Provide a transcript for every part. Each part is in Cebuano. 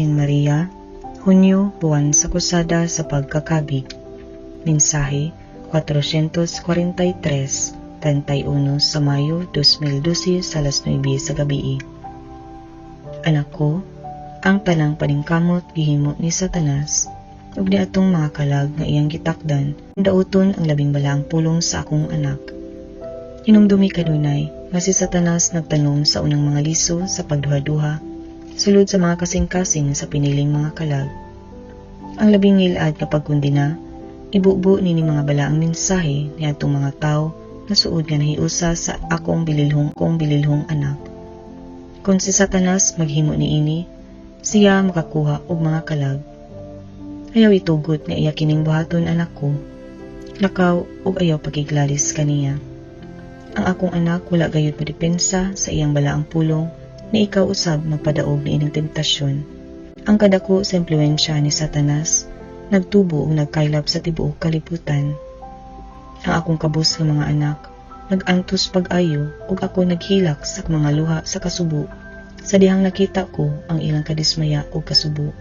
Maria, Hunyo, buwan sa Kusada sa pagkakabig. Mensahe 443, 31 sa Mayo 2012 sa alas 9 sa gabii. Anak ko, ang tanang paningkamot gihimo ni Satanas ug ni atong mga kalag nga iyang gitakdan dauton ang labing balaang pulong sa akong anak. Hinumdumi kanunay nga si Satanas nagtanom sa unang mga liso sa pagduha-duha sulod sa mga kasing-kasing sa piniling mga kalag. Ang labing ngilad nga pagkondena, ibubo nini mga balaang mensahe ni atong mga tawo na suod nga nahiusa sa akong bililhong anak. Kung si Satanas maghimo niini, siya makakuha og mga kalag. Ayaw itugot nga iya kining buhaton, anak ko. Lakaw ug ayaw pakiglalis kaniya. Ang akong anak wala gayud modepensa sa iyang balaang pulong ni ikaw usab magpadaog niining temptasyon. Ang kadako sa impluwensya ni Satanas nagtubo ug nagkaylap sa tibuok kalibutan. Ang akong kabus nga mga anak nag-antos pag-ayo ug ako naghilak sa mga luha sa kasubo sa dihang nakita ko ang ilang kadismaya ug kasubo.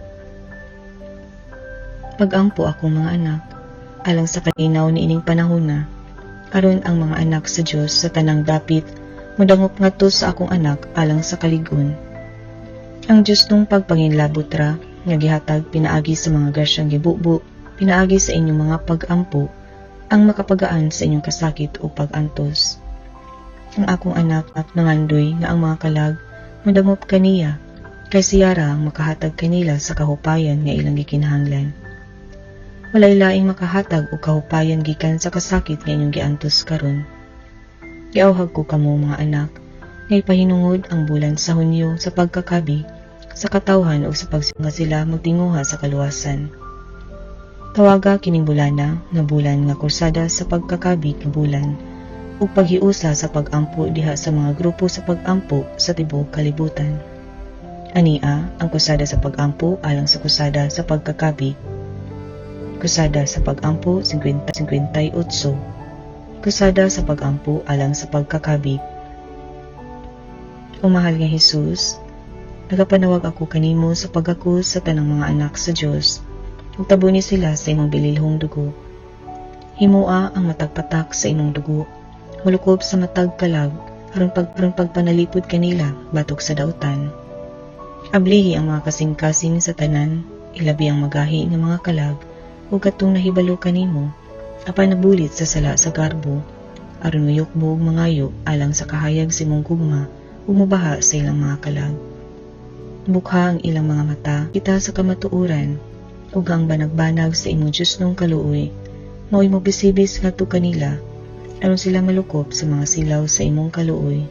Pag-ampo, akong mga anak, alang sa kalinaw niining panahona, aron ang mga anak sa Dios sa tanang dapit modangop ngadto sa akong anak alang sa kalig-on. Ang Diyosnong pagpanginlabot ra nga gihatag pinaagi sa mga grasyang gibubo pinaagi sa inyong mga pag-ampo ang makapagaan sa inyong kasakit o pag-antos. Ang akong anak nangandoy nga ang mga kalag modangop kaniya kay siya ra ang makahatag kanila sa kahupayan nga ilang gikinahanglan. Walay laing makahatag og kahupayan gikan sa kasakit nga inyong giantos karon. Giawhag ko kamo, mga anak, nga ipahinungod ang bulan sa Hunyo sa pagkakabig sa katawhan ug sa pagsinga sila magtinguha sa kaluwasan. Tawaga kining bulana nga bulan nga Krusada sa pagkakabig nga bulan ug paghiusa sa pag-ampo diha sa mga grupo sa pag-ampo sa tibuok kalibutan. Ania ang Krusada sa pag-ampo alang sa Krusada sa pagkakabig. Krusada sa pag-ampo 50-58. Krusada sa pag-ampo alang sa pagkakabig. O mahal nga Jesus, nagapanawag ako kanimo sa paggakus sa tanang mga anak sa Dios ug tabuni sila sa imong bililhong dugo. Himoa ang matag patak sa imong dugo molukob sa matag kalag aron pagpanalipod kanila batok sa dautan. Ablihi ang mga kasing-kasing sa tanan, ilabi ang magahi nga mga kalag ug katong nahibalo kanimo apan nabulit sa sala sa garbo, aron moyukbo ug mangayo alang sa kahayag sa imong gugma ug mobaha sa ilang mga kalag. Bukha ang ilang mga mata kita sa kamatuoran ug ang banagbanag sa imong Diyosnong kaluoy mao'y mobisibis ngadto kanila aron sila malukop sa mga silaw sa imong kaluoy.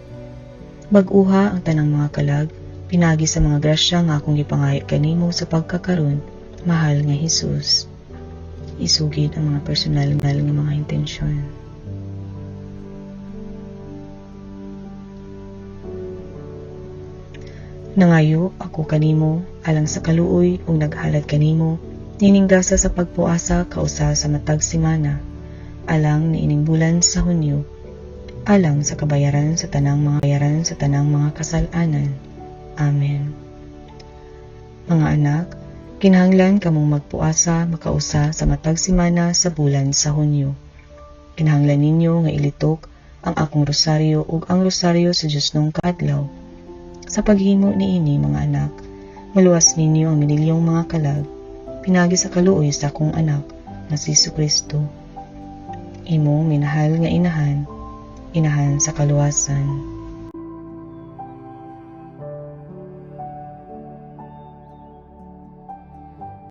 Bag-uha ang tanang mga kalag pinaagi sa mga grasya nga akong gipangayo kanimo sa pagkakaron, mahal nga Hesus. Isugid ang mga personal nga mga intensyon. Nangayo ako kanimo alang sa kaluoy ug naghalad kanimo niining gasa sa pagpuasa kausa sa matag semana alang niining bulan sa Hunyo alang sa kabayaran sa tanang mga bayaran sa tanang mga kasal-anan. Amen. Mga anak, kinahanglan kamong magpuasa makausa sa matag semana sa bulan sa Hunyo. Kinahanglan ninyo nga ilitok ang akong rosaryo ug ang rosaryo sa Diyosnong kaadlaw. Sa paghimo niini, mga anak, maluwas ninyo ang mililyong mga kalag pinaagi sa kaluoy sa akong anak nga si Kristo. Imong minahal nga inahan, inahan sa kaluwasan.